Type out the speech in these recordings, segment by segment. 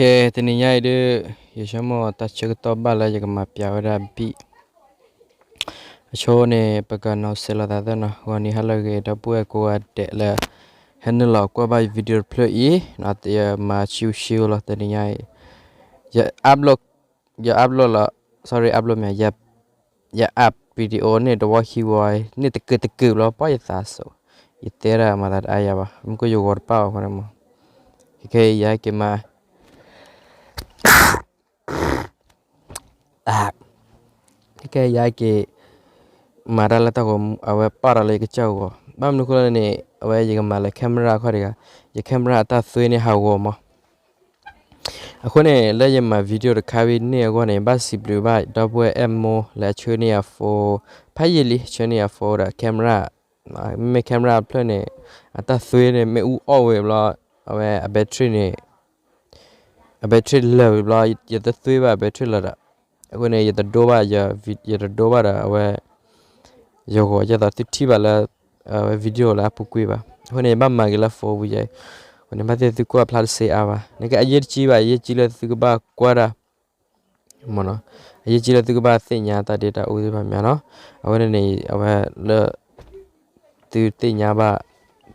ကဲ တနံၤညါအံၤဒုး ယဆိကမိၣ်တၢ်ဆၢကတီၢ်ဘၣ်လၢယကမၤပျးဝဲဒၣ် beat အဆိန့ၣ် ပကနီၤစဲးလီၤသးသၢနီၤ ဂီၤနံၤဟါလၢအဂ့ၤ ဒီပုၢ်ဝဲၢ်ကိးဂၤဒဲးလၢ ဟဲနုာ်လီၤကွၢ်ဘၣ်ယ video တဖျၢၣ်အံၤ ယမၤဆူၣ်ဆူၣ်လီၤ တနံၤညါအံၤ ယ upload ယ upload လီၤ sorry upload မ့ၢ် ယ အ video န့ၣ် တဝီခံဝီန့ၣ် တကုာ်တကုာ်ဘျီ ပှၤယသးစိၤ ယတဲဒၣ်မၤသးတအါယၤဘၣ် မ့ၢ်ကယဂီၤတပၣ်အီၤဃိန့ၣ်မး ခဲခဲအံၤယဟဲက့ၤမၤ ခဲခဲအံၤယဟဲက့ၤ မၤတၢ်လၢတၢ်ဂီၤမူ အဝဲပာ်ဒီးလၢယကစၢ်ဂီၤ ဘၣ်မနုၤအဃိလဲၣ်န့ၣ် အဝဲယကမၤလၢ camera ခီတဂၤ ယ camera အတၢ်သွ့န့ၣ်ဟးဂီၤမး အဃိန့ၣ် လၢယမၤ video တခါဝံၤန့ၣ်အဂီၢ်န့ၣ် ဘၣ်စံးဘျုးဘၣ်ဒီပုၢ်ဝဲၢ်အဲၣ်မိၢ်လၢအဆှၢန့ၢ်ယၤ phone ဖးယံာ်လံ ဆှၢန့ၢ်ယၤ phone ဒီး camera မ့မ့ၢ် camera တဖျၢၣ်န့ၣ် အတၢ်သွ့န့ၣ် မ့ၣ်အူအီၣ်ဝဲဘျီ အဝဲအ battery န့ၣ် အ battery လၢာ်ဝံၤဘျီ ယတသွ့ဘၣ်အ battery လၢာ်ဒီး အဃိန့ၣ် ယတဒိဘၣ် ယတဒိဘၣ်ဒီးအဝဲ ယဂီၤ ယသိးသုထံၣ်ဘၣ်လၢ အဝဲ video လၢအပူၤကွံာ်ဘၣ် အဃိန့ၣ် ယဘၣ်မၤက့ၤလၢ phone ပူၤယဲ အဃိန့ၣ် ဘၣ်သ့ၣ်သုကွၢ်ဖျါတစ့အါဘၣ် နကအယဲၢ်တကံဘၣ် အယဲၢ်ကံလၢသုကဘၣ်ကွၢ်တၢ် မ့ၢ်နီၤ အယဲၢ်ကံလၢသုကဘၣ်သ့ၣ်ညါတၢ်ဒ့တၢ်အူသ့ၣ်တဖၣ်မ့ၢ်နီၤ အဝဲန့ၣ်န့ၣ် အဝဲလၢ သုသ့ၣ်ညါဘၣ်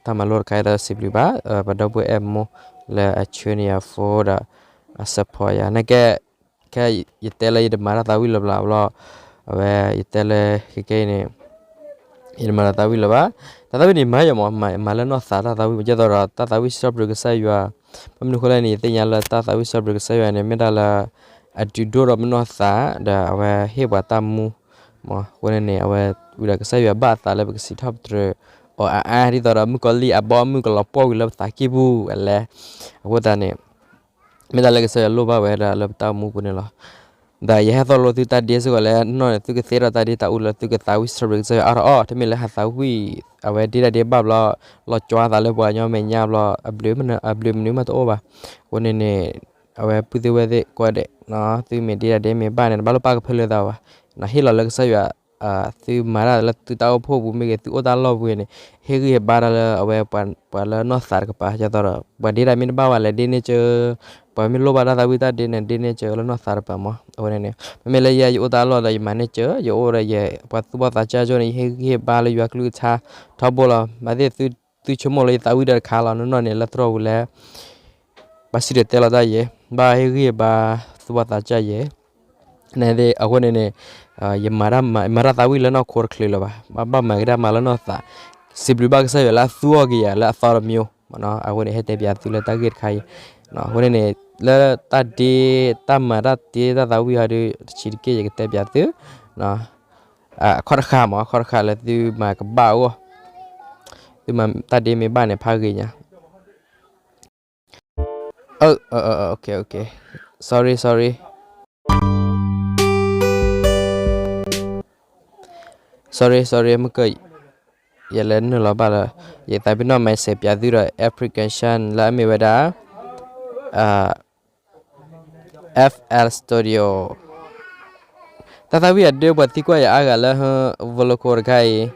တၢ်မၤလိတခါအံၤ သးစံးဘျုးဘၣ် ပဒီပုၢ်ဝဲၢ်အဲၣ်မိၢ်လၢအဆှၢန့ၢ်ယၤ phone ဒီး အ support ယၤ နကဲ ခဲယတဲလၢယတမၤတၢ်သးဝံၣ်လၢၤဘၣ်ဘျီ အဝဲယတဲလၢ ခဲခဲအံၤန့ၣ် ယတမၤတၢ်သးဝံၣ်လၢၤဘၣ် တၢ်သးဝံၣ်န့ၣ်မၤယၤမး မၤလၢနီၢ်သးတၢ်သးဝံၣ် ဒ်သိးဒီးတၢ်သးဝံၣ်စံးထီၣ်ပတြၢၤကစၢ်ယွၤ ဘၣ်မနုၤအဃိလဲၣ်န့ၣ် ယသ့ၣ်ညါလၢတၢ်သးဝံၣ်စံးထီၣ်ပတြၢၤကစၢ်ယွၤန့ၣ် မ့ၢ်တၢ်လၢ အဒုးဒိၣ်ထီၣ်ပနီၢ်သး ဒီးအဝဲဟ့ၣ်ပှၤတၢ်မူ မ့ၢ်အဃိန့ၣ်န့ၣ် အဝဲဝံၤဒီးကစၢ်ယွၤဘၣ်အသးလၢပကစံးထီၣ်ပတြၢၤအီၤအါအါ ဒ်သိးဒီးမုၣ်ကီၤလံၢ်အဘီအမုၢ်ကလီၤပှီၢ်ကွံာ်လၢပသးကံၢ်ပူၤအလဲၤ အဃိသတးန့ၣ် မ့ၢ်တၢ်လၢကစၢ်ယွၤလိၣ်ဘၣ်ဝဲဒၣ်လၢပတၢ်အိၣ်မူပူၤန့ၣ်လီၤ. ဒီးယဟဲသီၣ်လိသုတၢ်ဒ့စ့ၢ်ကီးလၢနီၢ်န့ၣ် သုကသ့ထီၣ်တၢ်ဒ့တၢ်အူလၢသုကသးဝံၣ်စံးထီၣ်ပတြၢၤကစၢ်ယွၤအါထီၣ်အီၤ တမ့ၢ်လၢဟးသးဝံၣ် အဝဲဒ့တၢ်ဒ့ဘၣ်ဘျီ လီၤကၠွါသးလၢပှၤကညီမဲာ်ညါဘျီ အဘျုးမနုၤမးတအိၣ်ဘၣ်. အဃိန့ၣ်န့ၣ် အဝဲပုၢ်သ့ၣ်ဝဲၢ်သ့ၣ်ကိးဂၤဒဲး သုမ့ၢ်ဒ့တၢ်ဒ့မ့ၢ်ဘၣ်န့ၣ် တဘၣ်လိၣ်ပာ်ကဖၢလၢသးဘၣ်. ဟ့ၣ်လီၤလၢကစၢ်ယွၤ သုမၤတၢ်လၢသုတၢ်အိၣ်ဖှိၣ်ပူၤမ့ၢ်ဂ့ၤ သုအိၣ်တၢ်လီၢ်ပူၤန့ၣ် ဟ့ၣ်ဂံၢ်ဟ့ၣ်ဘါတၢ်လၢအဝဲပှၤလၢနီၢ်သးတကပၤ ဒ်သိးဒီး ပှၤဒ့တၢ်မ့ၢ်တဘၣ်ဘၣ်လဲၤဒ့န့ၢ်ကၢ ပှၤမ့ၢ်လိၣ်ဘၣ်တၢ်သးဝံၣ်တၢ်ဒ့န့ၣ် ဒ့န့ၢ်ကၢလၢနီၢ်သးတကပၤမး. အဝဲန့ၣ်န့ၣ် မ့မ့ၢ်လၢယဲယအိၣ်တၢ်လီၢ်ဒီးယမၤန့ၢ်ကၢ ယအိၣ်ဒီးယပှၤသူၣ်ဘီၣ်သးစၢ်ကၠိန့ၣ် ယဟ့ၣ်ဂံၢ်ဟ့ၣ်ဘါလၢယွၤကလုၢ်ကထါထီဘိလီၤ. ဘၣ်သ့ၣ်သုဆိကမိၣ်လၢယသးဝံၣ်တၢ်တခါလီၤ နီၢ်နီၢ်န့ၣ် လၢသရိာ်ပူၤလဲၣ် ဘၣ်စံၣ်တဲၤတဲလီၤတၢ်ယဲ ဘၣ်ဟ့ၣ်ဂံၢ်ဟ့ၣ်ဘါသူၣ်ဘီၣ်သးစၢ်ယဲ န့ၣ်သ့ၣ်အဃိန့ၣ်န့ၣ် ယမၤတၢ်မၤ ယမၤတၢ်သးဝံၣ်လၢနီၢ်ခိတချုးလၢၤဘၣ်. ဘၣ်ဘၣ်မၤက့ၤတၢ်မၤလၢနီၢ်သး စံးဘျုးဘၣ်ကစၢ်ယွၤလၢအသူအီၤက့ၤယၤလၢအသီတမံၤ အဃိန့ၣ် ဟဲတဲပၠးသုလၢတၢ်ဂ့ၢ်တခါအံၤ အဃိန့ၣ်န့ၣ် လၢတၢ်ဒ့ တၢ်မၤတၢ်ဒ့တၢ်သးဝံၣ်ဟီဒုး တဆံးတက့ၢ် ယကတဲပၠးသု အခီၣ်တဃာ်မး အခီၣ်တဃာ်လၢသုမၤကဘၣ်အဂီၢ် သုမၤတၢ်ဒ့မ့ၢ်ဘၣ်န့ၣ် ဖးဂ့ၤညါ sorry sorry sorry sorry မုၢ်ကၢ ယလဲၤနုာ်လီၤဘၣ်လၢ ယသးပ့ၤနီၣ် message ပၠးသုဒီး application လၢအမ့ၢ်ဝဲဒၣ် FL Studio တၢ်သးဝံၣ်အဒၢပှၤသံကွၢ်ယၤအါဂၤလၢ Voloco တခါအံၤ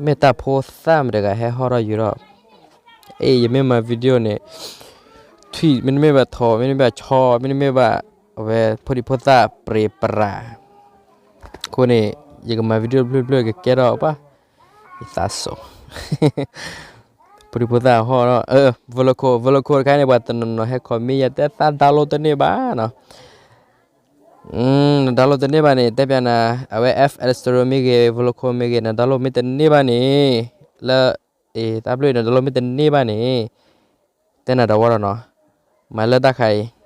မ့ၢ်တၢ်ဖိသၣ်မတဂၤဟဲဟီၣ်ထီၣ်ယူၤထီၣ် အ့ ယမ့ၢ်မၤ video န့ၣ် ထွံၣ် မ့တမ့ၢ်ဘၣ်ထိး မ့တမ့ၢ်ဘၣ်ဆီ မ့တမ့ၢ်ဘၣ် အဝဲဖိဒံဖိသၣ်ပြ့ပြး အဃိန့ၣ် ယကမၤ video တဖျၢၣ်ဖျၢၣ်ကကဲထီၣ်ဘၣ် ယသးစိၤ ဖိဒံဖိသၣ်ဟီၣ်ထီၣ် Voloco Voloco တခါန့ၣ် ပှၤတနီၤနီၤဟဲ comment ယၤ တဲသး download တန့ၢ်ဘၣ်နီၤ န download တန့ၢ်ဘၣ်န့ၣ် တဲပၠးနၤ အဝဲ FL Studio မ့ၢ်ဂ့ၤ Voloco မ့ၢ်ဂ့ၤ န download မ့ၢ်တန့ၢ်ဘၣ်န့ၣ် လၢ အ့ တၢ်ဘျုး န download မ့ၢ်တန့ၢ်ဘၣ်န့ၣ် တဲနၤဒီးဝီဒီးနီၤ မၤလၢတၢ်ခါအံၤ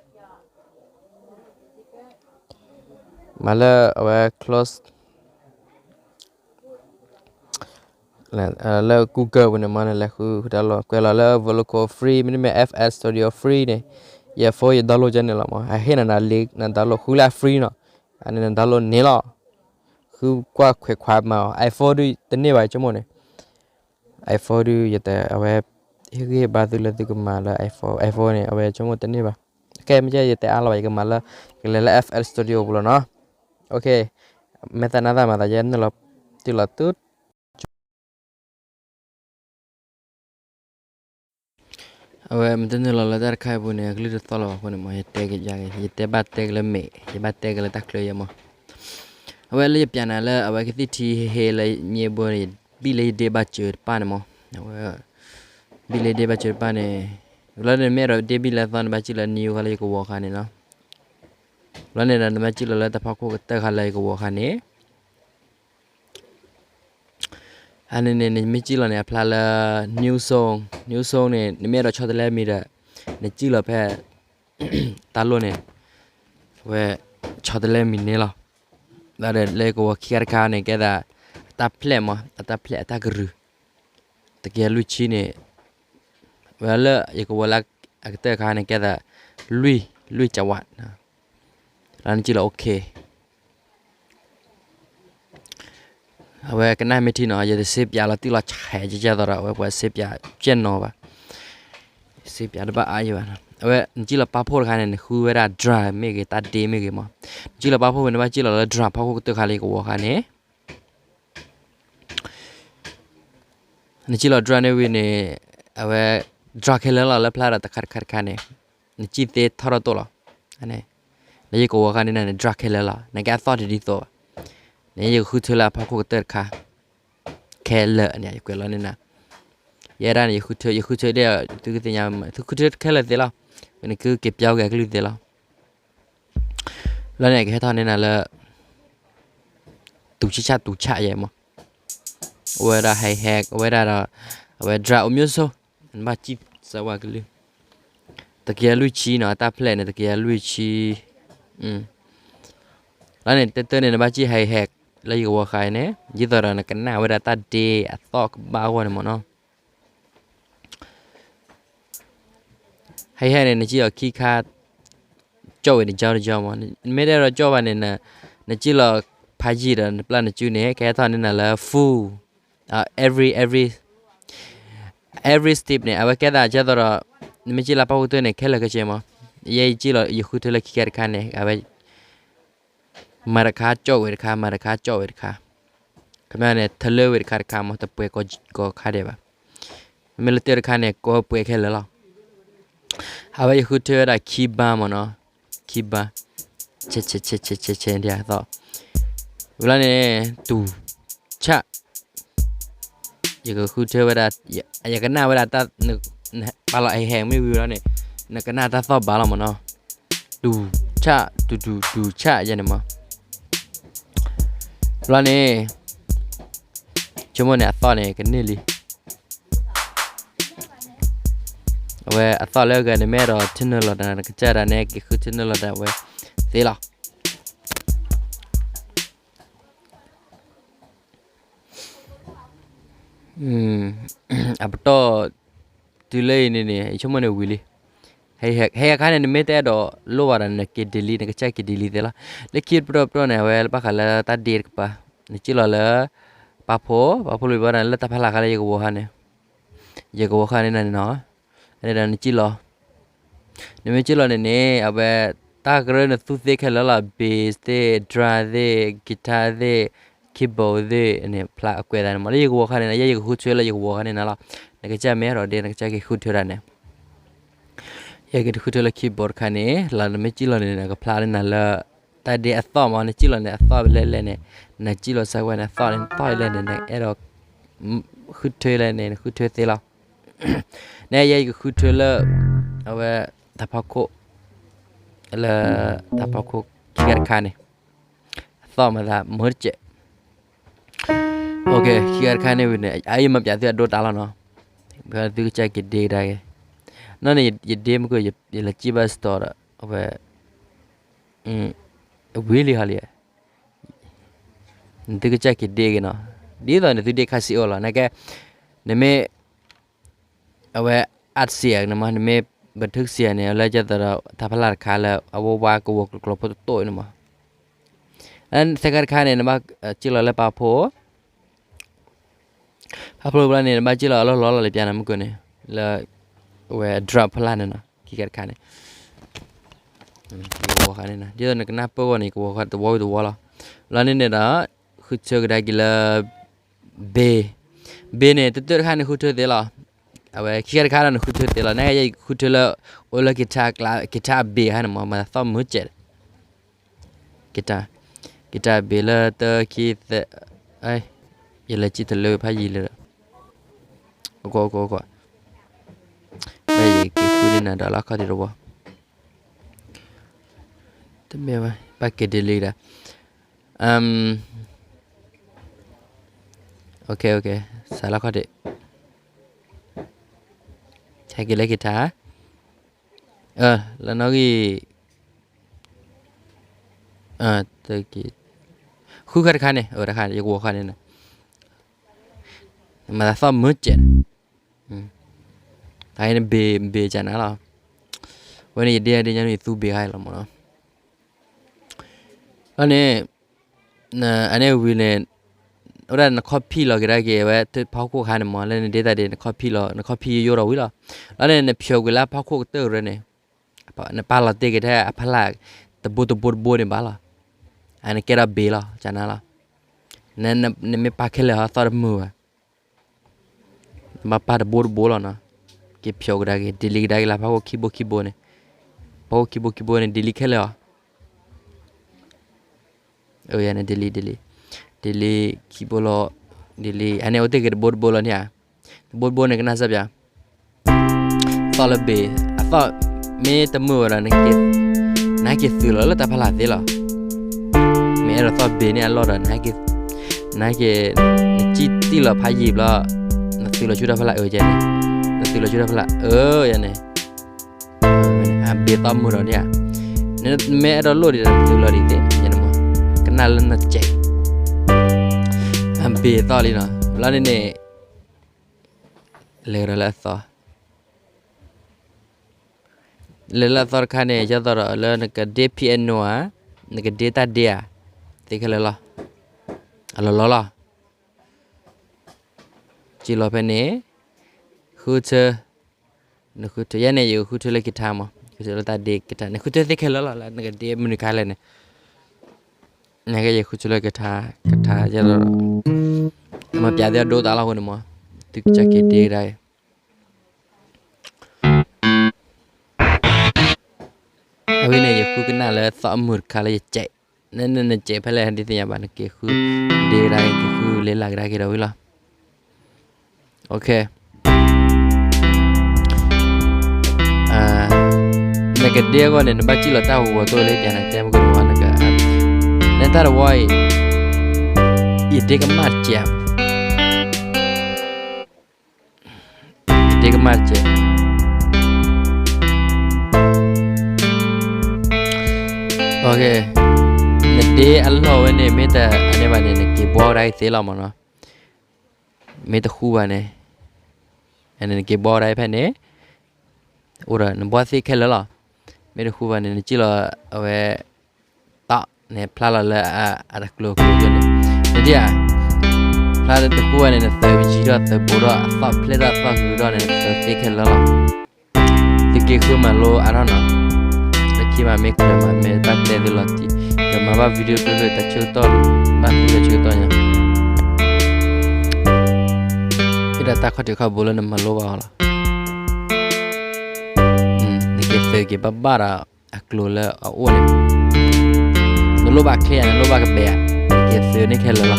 မၤလၢအဝဲ close လၢ Google ပူၤန့ၣ်မ့ၢ်နလဲၤဃုတၢ်လီၢ် ကွဲးလီၤလၢ Voloco free မ့တမ့ၢ် FL Studio free န့ၣ် ယ phone ယ download ကဲန့ၣ်လီၤမး အဟ့ၣ်နၤန link န download ဃုလၢ free နီၤ အန့ၣ်န download န့ၣ်လီၤ ဃုကွၢ်ခွဲးခွါမၤအီၤ iPhone ဒုးတန့ၢ်ဘၣ် ယဆိကမိၣ်န့ၣ် iPhone ဒုး ယတဲ အဝဲ ဟ့ၣ်ဂံၢ်ဟ့ၣ်ဘါသုလၢသုကမၤလၢ iPhone iPhone န့ၣ် အဝဲဆိကမိၣ်တန့ၢ်ဘၣ် ကဲ မ့ၢ်ကဲ ယတဲအါလီၤဘၣ် ယကမၤလၢ ယကလဲၤလၢ FL Studio ပူၤလီၤနီၤ မဲာ်သးနါသးမၤသး ယဲနုာ်လီၤ တုၤလီၤတုၤ အဝဲမ့ၢ်တနုာ်လီၤလၢတၢ်တခါအံၤအပူၤန့ၣ် အကလုၢ်တသီၣ်လီၤဘၣ်အဃိန့ၣ်မး ယတဲကယၤဂ့ၤ ယတဲဘၣ်တဲက့ၤလၢမဲာ် ယဘၣ်တဲက့ၤလၢတၢ်ချၢယဲမး. အဝဲလၢယပျးနၤလၢအဝဲကသံၣ်ထံဟ့ဟ့လၢညါဘိန့ၣ် ယဘံၣ်လၢယဒ့ဘၣ်စၢၤတပၣ်န့ၣ်မး. အဝဲ ဘံၣ်လၢယဒ့ဘၣ်စၢၤတပၣ်န့ၣ် လၢန့ၣ်မ့ၢ်အဲၣ်ဒိးဒ့ဘံၣ်လၢအသီန့ၣ် ဘၣ်စံၣ်လီၤ new ဃီလၢယကဝီၤခါန့ၣ်နီၤ. လၢန့ၣ်ဒီးနဘၣ်စံၣ်လီၤလၢတၢ်ဖီခိၣ်ကတၢၢ်ခါလၢယကဝီၤခါန့ၣ် အန့ၣ်န့ၣ် နမ့ၢ်စံၣ်လီၤန့ၣ် အဖျါလၢ new zone, new zone န့ၣ် နမ့ၢ်အဲၣ်ဒိးဆီတလဲမံၤဒီး နစံၣ်လီၤဖဲ တၢ်လိၣ်န့ၣ် အဝဲ ဆီတလဲမံၤန့ၣ်လီၤ. ဒီးလၢယကဝီၤခံခါတခါန့ၣ် ကဲသး အတၢ်ဖျဲၣ်မး အတၢ်ဖျဲၣ်အတၢ်ကရူၢ် တကယၤလွံၢ်ဆံန့ၣ် ဝဲလၢယကဝီၤလၢအကတၢၢ်ခါန့ၣ် ကဲသး လွံၢ် လွံၢ်ကဝး လၢနစံၣ်လီၤ okay. အဝဲကနၣ်မ့ၢ်ထံနီၤ ယတစ့ပၠးလီၤတံၢ်လီၤဆဲးကဲကဲသိးဒီး အဝဲပှၤစ့ပၠးကဲနီၤဘၣ်. စ့ပၠးတဘၣ်အါယံၤဘၣ်. အဝဲနစံၣ်လီၤပာ်ဖှိၣ်တခါန့ၣ် နဃုဝဲဒၣ် drone မ့ၢ်ဂ့ၤ တၢ်ဒ့မ့ၢ်ဂ့ၤမး. နစံၣ်လီၤပာ်ဖှိၣ်ဝံၤ နဘၣ်စံၣ်လီၤလၢ drone ဖီခိၣ်ကတၢၢ်ခါလၢယကဝီၤခါန့ၣ် နစံၣ်လီၤ drone န့ၣ်ဝံၤန့ၣ် အဝဲ drone ခဲလၢာ်လီၤ လၢဖျါဒီးတခါတခါတခါန့ၣ် နစံၣ်သ့ထီၣ်ထီၣ်တိၣ်လီၤ. လၢယကဝီၤခါန့ၣ်နၤန့ၣ် drone ခဲလၢာ်လီၤ နကဲအသီၣ်တဒ်သိးဘၣ်. န့ၣ်ယကဃုထၢလၢအဖီခိၣ်ကတၢၢ်တခါ ခဲလၢာ်န့ၣ် ယကွဲးလီၤန့ၣ်နၤ ယဲဒၣ်န့ၣ် ယဃုထၢ ယဃုထၢဒ် သုကသ့ၣ်ညါ သုဃုထၢခဲလၢာ်သ့လီၤ. ဝဲန့ၣ်ကက့ၤပျီက့ၤအကလုၢ်သ့လီၤ. လၢန့ၣ်ကဟဲထီၣ်န့ၢ်နၤလၢ တူၢ်ဆံၣ်ဆၣ်တူၢ်ဆၣ်ယဲမး. အဝဲဒၣ် hi-hat အဝဲဒၣ်ဒီး အဝဲ drone အိၣ်မျိုးစုံ နဘၣ်စံၣ်စၢဝဲကလုၢ် တကယၤလွံၢ်ဆံနီၤ အတၢ်ဖျဲၣ်န့ၣ် တကယၤလွံၢ်ဆံ လၢန့ၣ် တၢ်တၢ်န့ၣ် နဘၣ်စံၣ် hi-hat လၢယကဝီၤဃါအံၤန့ၣ် ဒ်သိးဒီးနကနၣ်ဝဲဒၣ်တၢ်ဒ့အသီၣ်ကဘၣ်အဂီၢ်န့ၣ်မးနီၤ. hi-hat န့ၣ် နစံၣ်လီၤခံခါ ကၠီၣ်ဝဲတကၠီတကၠီမး. နမ့ၢ်တအဲၣ်ဒိးကၠီၣ်ဘၣ်န့ၣ် နစံၣ်လီၤဖးယံာ်ဒီးနပျၢ်နစုန့ၣ် ကဟဲထီၣ်န့ၢ်နၤလၢ full every every every step န့ၣ် အဝဲကဲသးကဲသိးဒီး နမ့ၢ်စံၣ်လီၤပာ်ဖှိၣ်ကတၢၢ်န့ၣ် ခဲလၢာ်ခဲဆ့မး. ယဲယစံၣ်လီၤ ယဃုထၢလၢခံခါတခါန့ၣ် အဝဲ မၤတခါကၠီၣ်ဝဲတခါ မၤတခါကၠီၣ်ဝဲတခါ ခီပညီန့ၣ် ထလၢဝဲတခါတခါမး တပှဲၤကိးခါဒဲးဘၣ်. မ့မ့ၢ်လၢတၢၢ်တခါန့ၣ် ကိးပှဲၤခဲလၢာ်လီၤ. အဝဲယဃုထၢဝဲဒၣ်ခံဘါမးနီၤ, ခံဘါ, ဆဲးဆဲးဆဲးဆဲးဆဲးဆဲးဒ်အသီၣ်, ဝံၤလီၤန့ၣ် တူၢ်ဆၣ်, ယကဃုထၢဝဲဒၣ်, ယကနၣ်ဝဲဒၣ်တၢ်, ပာ်လီၤအဟဲမ့ၢ်ဝံၤလီၤန့ၣ် နကနၣ်တၢ်သီၣ်ဘၣ်လီၤမးနီၤ, တူၢ်ဆၣ်, တူၢ်တူၢ်တူၢ်ဆၣ်ယဲန့ၣ်မး, လီၤန့ၣ် ဆိကမိၣ်န့ၣ်အသီၣ်န့ၣ်ကန့ၢ်လံ. အဝဲအသီၣ်လၢအဂၤန့ၣ် မ့ၢ်အဲၣ်ဒိးထၢနုာ်လီၤတၢ် နကစၢ်ဒၣ်နဲက့ၤဃုထၢနုာ်လီၤတၢ်ဝဲသ့လီၤ. အပတီၢ်တုၤလၢအံၤန့ၣ်န့ၣ် ယဆိကမိၣ်န့ၣ်ဝံၤလံ. ဟဲအခါန့ၣ် နမ့ၢ်တအဲၣ်ဒိးလိၣ်ဘၣ်ဒီး နက့ၤ delete နကစၢ်က့ၤ delete သ့လီၤ. လၢခံပတီၢ်ပတီၢ်န့ၣ် အဝဲဘၣ်ဃးလၢတၢ်ဒ့တကပၤ, နစံၣ်လီၤလၢ ပာ်ဖှိၣ်, ပာ်ဖှိၣ်လၢဘၣ်ဒီး လၢတၢ်ဖးလၢ်ခါလၢယကဝီၤခါန့ၣ်, ယကဝီၤခါန့ၣ်နၤန့ၣ်နီၤ, အန့ၣ်ဒီးနစံၣ်လီၤ နမ့ၢ်စံၣ်လီၤန့ၣ်န့ၣ် အဝဲ တၢ်ကရၢနသူသ့ခဲလၢာ်လီၤ, bass သ့ၣ်, drum သ့ၣ်, guitar သ့ၣ်, keyboard သ့ၣ်န့ၣ် ဖျါအကွဲးသးန့ၣ်မး. လၢယကဝီၤခါန့ၣ် ယဲယကဃုထၢလၢယကဝီၤခါန့ၣ်နၤလီၤ. နကစၢ်မ့ၢ်အဲၣ်ဒိးဒ့ နကစၢ်က့ၤဃုထၢဒၣ်န့ၣ် ယကဃုထၢလၢ keyboard တခါန့ၣ် လၢနမ့ၢ်စံၣ်လီၤန့ၣ် နကဖျါလၢနၤလၢ တၢ်ဒ့အသီၣ်မး နစံၣ်လီၤန့ၣ် အသီၣ်လဲၣ်လဲၣ်န့ၣ်, နစံၣ်လီၤစၢၤဝဲန့ၣ် အသီၣ်န့ၣ် သီၣ်လဲၣ်န့ၣ် နအဲၣ်ဒိး ဃုထၢလဲၣ်န့ၣ် နဃုထၢသ့လီၤ. နယဲယကဃုထၢလၢ အဝဲ တၢ်ဖီခိၣ် လၢ တၢ်ဖီခိၣ်ခံခါတခါန့ၣ် အသီၣ်မၤသးမ့ၢ်တကဲး ခံခါတခါန့ၣ်ဝံၤန့ၣ် အအံၤမၤပၠးသုအဒိတၢ်လီၤနီၤ, သုကစၢ်က့ၤဒ့ကဒါက့ၤ, နီၢ်န့ၣ် ယဒ့မ့ၢ်က ယလဲၤစံၣ်ဘၣ် store ဒီး အဝဲ ဝံၤလံဟီလံ, နသုကစၢ်က့ၤဒ့က့ၤနီၤ, ဒ်သိးန့ၣ်သုဒ့ခါစံးအိၣ်လီၤ နကဲ, နမ့ၢ် အဝဲ အးစံးန့ၣ်မး နမ့ၢ် ပထုးစံးန့ၣ် လၢကသိးဒီး တၢ်ဖးလၢ်တခါလၢ အဝဲဝါကဝီၤကျိၤကျိၤဖိတတိၢ်န့ၣ်မး, သၢခါတခါန့ၣ် နဘၣ်စံၣ်လီၤလၢပာ်ဖှိၣ် ပာ်ဖှိၣ်ဘျီန့ၣ် နဘၣ်စံၣ်လီၤအလီၢ်လီၢ်လီၤလၢပျၢ်နၤမုၢ်ကၢန့ၣ် လၢ အဝဲ drop ဖီလာ်န့ၣ်နီၤ ခံခါတခါန့ၣ် ကဝီၤခါန့ၣ်နီၤ ဒ်သိးနကနၢ်ပၢၢ်ဂီၢ်န့ၣ် ကဝီၤခါတဝီဝံၤတဝီလီၤ, လီၤန့ၣ်န့ၣ်ဒီး ဃုထၢကဒါက့ၤလၢ bass, bass န့ၣ် တၢၢ်တၢၢ်တခါန့ၣ် ဃုထၢသ့လီၤ, အဝဲခံခါတခါဒီးနဃုထၢသ့လီၤ. နကဃုထၢလၢ အိၣ်လၢက့ၤထါအဘ့ၣ်ခါန့ၣ်မး မၤသီၣ်မုာ်စဲး က့ၤထါ က့ၤထါအဘ့ၣ်လၢတၢ ခံ သၢ ယလဲၤစံၣ်တလၢဖးယံာ်လၢ အကီကီကီ ဘၣ်ယက့ၤဃုန့ၢ်နၤဒီးလၢခီၣ်ထံးတဝီ တမ့ၢ်ဝဲ ဘၣ်က့ၤ delete ဒီး စးလၢခီၣ်ထံး ဟဲက့ၤလၢက့ၤထါ လၢနီၣ်ဂံၢ် ဃုခါတခါန့ၣ် တခါ ယကဝီၤခါန့ၣ် မၤသီၣ်မုာ်စဲး တခါအံၤန့ၣ်ဘ့ၣ် ဘ့ၣ်ကနၤလီၤ. ဝဲန့ၣ်ယဒ့ယဒ့ညါန့ၣ်ယသူဘ့ၣ်ခါအံၤလီၤမးနီၤ. လီၤန့ၣ် အန့ၣ်ဝံၤန့ၣ် အဝဲဒၣ်န copy လီၤက့ၤဒၣ်က့ၤ အဝဲဖီခိၣ်ခါန့ၣ်မး လၢနဒ့တၢ်ဒ့ န copy လီၤ န copy ယိယိဒီးဝံၤလီၤ. လီၤန့ၣ် နဖျိးကွံာ်လၢအဖီခိၣ်ကတၢၢ်ရၢန့ၣ် နပာ်လီၤတ့ၢ်က့ၤထဲအဖီလာ် တဘိတဘိတဘိန့ၣ်ဘၣ်လီၤ. အန့ၣ်ကဲထီၣ်ဘ့ၣ်လီၤ ကနၤလီၤ. နမ့ၢ်ပာ်ခဲလၢာ်ဟီသီၣ်တမုာ်ဘၣ် နဘၣ်ပာ်တဘိတဘိလီၤနီၤ. က့ၤဖျိးကဒါက့ၤ delete ကဒါက့ၤလၢဖီခိၣ်ခံဘိခံဘိန့ၣ် ဖီခိၣ်ခံဘိခံဘိန့ၣ် delete ခဲလၢာ်အီၤ အန့ၣ် delete delete delete ခံဘိလီၤ delete အန့ၣ်အိၣ်တ့ၢ်က့ၤတဘိတဘိလီၤန့ၣ်ဧါ. တဘိတဘိန့ၣ်ကနၣ်စၢ်ပၠး သီၣ်လၢဘ့ၣ် အသီၣ်မ့ၢ်တမုာ်ဝဲဒီး နဟဲက့ၤသုးလီၤလၢတၢ်ဖီလာ်သ့လီၤ. မ့ၢ်အဲၣ်ဒိးသီၣ်ဘ့ၣ်န့ၣ်အလီၢ်ဒီး နဟဲက့ၤ နစံၣ်တံၢ်လီၤဖးယံာ်ဘျီ နသုးလီၤဆူတၢ်ဖီလာ်အၢယဲန့ၣ် နသုးလီၤဆူတၢ်ဖီလာ်အၢယဲန့ၣ် အဘ့ၣ်သီၣ်မုာ်ဒီးန့ၣ်ဧါ. နမ့ၢ်အဲၣ်ဒိးလိၣ်ဒံးဒီး နသုးလီၤဒံးသ့ ယဲန့ၣ်မး ကနၣ်လၢနစဲး အဘ့ၣ်သီၣ်လံနီၤ လီၤန့ၣ်န့ၣ် လဲၤကဒီးလၢအသီ လဲၤလၢအသီတခါန့ၣ် ယသီၣ်ဒီးလၢနကဒ့ piano ဧါ, နကဒ့တၢ်ဒ့ဧါ, သ့ခဲလၢာ်လီၤ. အလီၢ်လီၤလီၤ. စံၣ်လီၤဖဲန့ၣ် ဃုထၢ, နဃုထၢယဲန့ၣ် ယဃုထၢလၢကထါမး, ဃုထၢလၢတၢ်ဒ့ကထါန့ၣ် ဃုထၢသ့ခဲလၢာ်လီၤ လၢနကဒ့မနုၤခါလဲၣ်န့ၣ် နကယဲၢ်ဃုထၢလၢကထါ, ကထါယဲၢ်လီၤ, မၤပျးသ့အဒိတၢ်လီၢ်အဃိန့ၣ်မး, သုကစၢ်က့ၤဒ့ကဒါအံၤ အဝဲန့ၣ် ယဃုကနၣ်လၢသီအမုာ်တခါလၢယစဲး, နနစဲးဖဲလဲၣ် ဟဲဒ်သ့ၣ်ညါဘၣ် နက့ၤဃု, ဒ့ကဒါက့ၤ က့ၤဃုလဲၤလၢကဒါက့ၤဒီးဝံၤလီၤ. နကဒ့အဂီၢ်န့ၣ် နဘၣ်စံၣ်လီၤတၢ်ဂီၤဂီၤသိလၢပျးနတဲမုၢ်ကနီၤနက, နတၢ်တဝီအံၤ, ယဒ့ကမၣ်တစဲး ဒ့ကမၣ်တစဲး, နဒ့အလီၢ်ဝဲန့ၣ် မ့ၢ်တၢ်အန့ၣ်ဘၣ်န့ၣ် နက့ၤဘှီကဒါက့ၤသ့လီၤမးနီၤ, မ့ၢ်တဃုဘၣ်န့ၣ်, နက့ၤဘှီကဒါဖဲန့ၣ်, အိၣ်ဒီးနဘှီသ့ခဲလၢာ်လီၤ, မ့ၢ်တဃုဘၣ်န့ၣ် နစံၣ်လီၤအဝဲ တီၣ်န့ၣ် ဖျါလီၤလၢအတၢ်ကျိၤကျိၤန့ၣ်, နဒ့ဧါ, ဖျါလၢတဃုဘၣ်န့ၣ် နသုးယံၤထီၣ်သုးဘူးထီၣ် အသီၣ်ဖျဲၣ်ထီၣ်အသီၣ်ဂုၤထီၣ်န့ၣ် နသုးသ့ခဲလၢာ်လီၤ. သုးက့ၤဃုမၤလိအါထီၣ်နီၤ, လၢခံမးမ့ၢ်ကမၤမ့ၢ်ဘၣ်တဲသ့လီၤတံၢ်, ကမၤဘၣ် video ကျိၤကျိၤ တၢ်ဆၢကတီၢ်, ဘၣ်သုးလၢဆၢကတီၢ်ညါ, ဖဲဒၣ်တၢ်ခီၣ်ထံးခီၣ်ဘိလၢနမၤလိဘၣ်အီၤလီၤ. နက့ၤသုးက့ၤဘၣ်ဘၣ်ဒီး အကျိၤလၢအအိၣ်န့ၣ်, နလိၣ်ဘၣ်ချ့ဧါ နလိၣ်ဘၣ်ကဘဲဧါ, က့ၤသုးန့ၣ်ခဲလၢာ်လီၤ.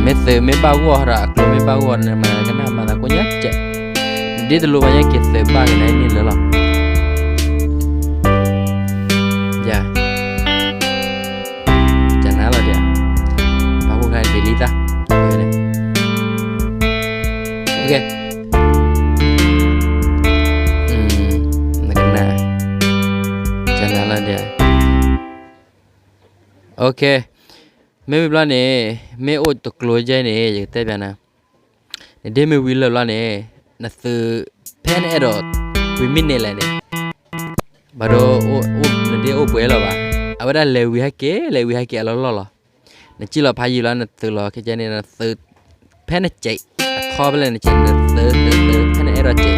မ့ၢ်သုးမ့ၢ်ဘၣ်ဂီၢ်ဒီး အကျိၤမ့ၢ်ဘၣ်ဂီၢ်ဒီး နမၤကနၣ်မၤသးကိးညါစဲး, နဒ့တလိၤဘၣ်ညါ က့ၤသုးဘၣ်က့ၤနၤန့ၣ်လၢာ်လီၤ. ယၤ ကနၤလီၤဒံး, ပှၤဖိခါန့ၣ် delete သး, န့ၣ်, နကနၣ်, ကနၤလီၤဒံး, မ့ၢ်ဝံၤဘျီန့ၣ်, မ့ၢ်အိၣ်တကျိၤယဲန့ၣ် ယကတဲပျးနၤ, နဒ့မ့ၢ်ဝံၤလၢာ်ဘျီန့ၣ်, နသုးဖဲနအဲၣ်ဒိး ဝံၤမ့ၢ်န့ၣ်လဲၣ်န့ၣ် ဘၣ်ဒိ နဒ့အိၣ်ပှဲၤလီၤဘၣ်, အဝဲဒၣ်လဲၤဝံၤဟဲက့ၤ လဲၤဝံၤဟဲက့ၤအလီၢ်လီၢ်လီၤ. နစံၣ်လီၤဖးယံာ်လီၤ နသုးလီၤခဲကဲန့ၣ် နသုး ဖဲနစဲး အထီဖဲလဲၣ်နစဲး နသုးသုးသုး ဖဲနအဲၣ်ဒိးစဲး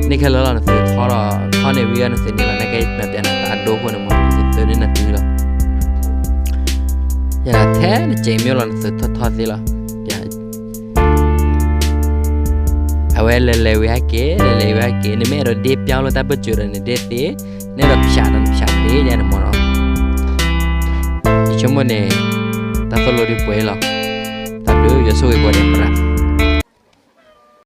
န့ၣ်ခဲလၢာ်လီၤ နသုးထီဒီး ထီန့ၣ်ဝံၤဂၤနသုးန့ၣ်လီၤ နကဲမၤပျးနၤတၢ်အဒိအဃိန့ၣ်မး နသုးသုးန့ၣ်နသုးလီၤ. ယဲဒၣ်ထဲနစဲးမ့ၢ်လီၤ နသုးထီထီသ့လီၤ. ယဲ အဝဲလဲၤလဲၤဝံၤဟဲက့ၤ လဲၤလဲၤဝံၤဟဲက့ၤ နမ့ၢ်အဲၣ်ဒိးဒ့ပျီလၢတၢ်ဘၢၣ်စၢၤဒီးန့ၣ် ဒ့သ့, နအဲၣ်ဒိးဖၠးဒီးနဖၠးသ့ ယဲန့ၣ်မ့ၢ်နီၤ. ယဆိကမိၣ်န့ၣ် တၢ်သိၣ်လိဒုးပှဲၤလီၤ. တၢ်ဘျုး ယွၤဆိၣ်ဂ့ၤကိးဂၤဒဲး သရၣ်.